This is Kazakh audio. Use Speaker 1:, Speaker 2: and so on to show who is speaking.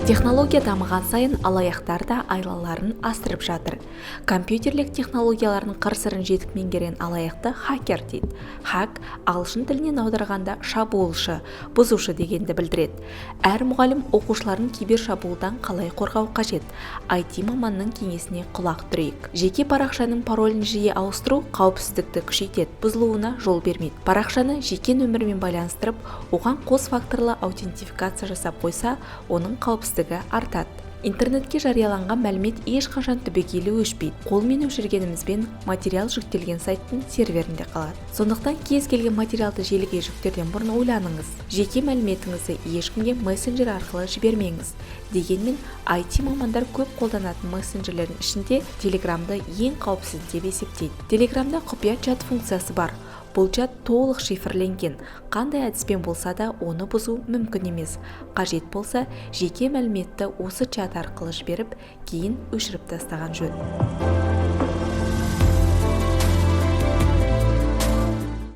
Speaker 1: Технология дамыған сайын алаяқтар да айлаларын асырып жатыр. Компьютерлік технологиялардың қыр-сырын жетік меңгерген алаяқты хакер дейді. Хак ағылшын тілінен аударғанда шабуылшы, бұзушы дегенді білдіреді. Әр мұғалім оқушыларын кибершабуылдан қалай қорғау қажет? IT маманның кеңесіне құлақ түрейік. Жеке парақшаның паролін жиі ауыстыру қауіпсіздікті күшейтеді, бұзылуына жол бермейді. Парақшаны жеке нөмірмен байланыстырып, оған қос факторлы аутентификация жасап қойса, оның қауіпсіздігі артады. Интернетке жарияланған мәлімет ешқашан түбегейлі өшпейді. Қолмен өшіргенімізбен, материал жүктелген сайттың серверінде қалады. Сондықтан кез келген материалды желіге жүктерден бұрын ойланыңыз. Жеке мәліметіңізді ешкімге мессенджер арқылы жібермеңіз. Дегенмен IT мамандар көп қолданатын мессенджерлердің ішінде Телеграмды ең қауіпсіз деп есептейді. Телеграмда құпия чат функциясы бар. Бұл чат толық шифрленген, қандай әдіспен болса да, оны бұзу мүмкін емес. Қажет болса, жеке мәліметті осы чат арқылы жіберіп, кейін өшіріп тастаған жөн.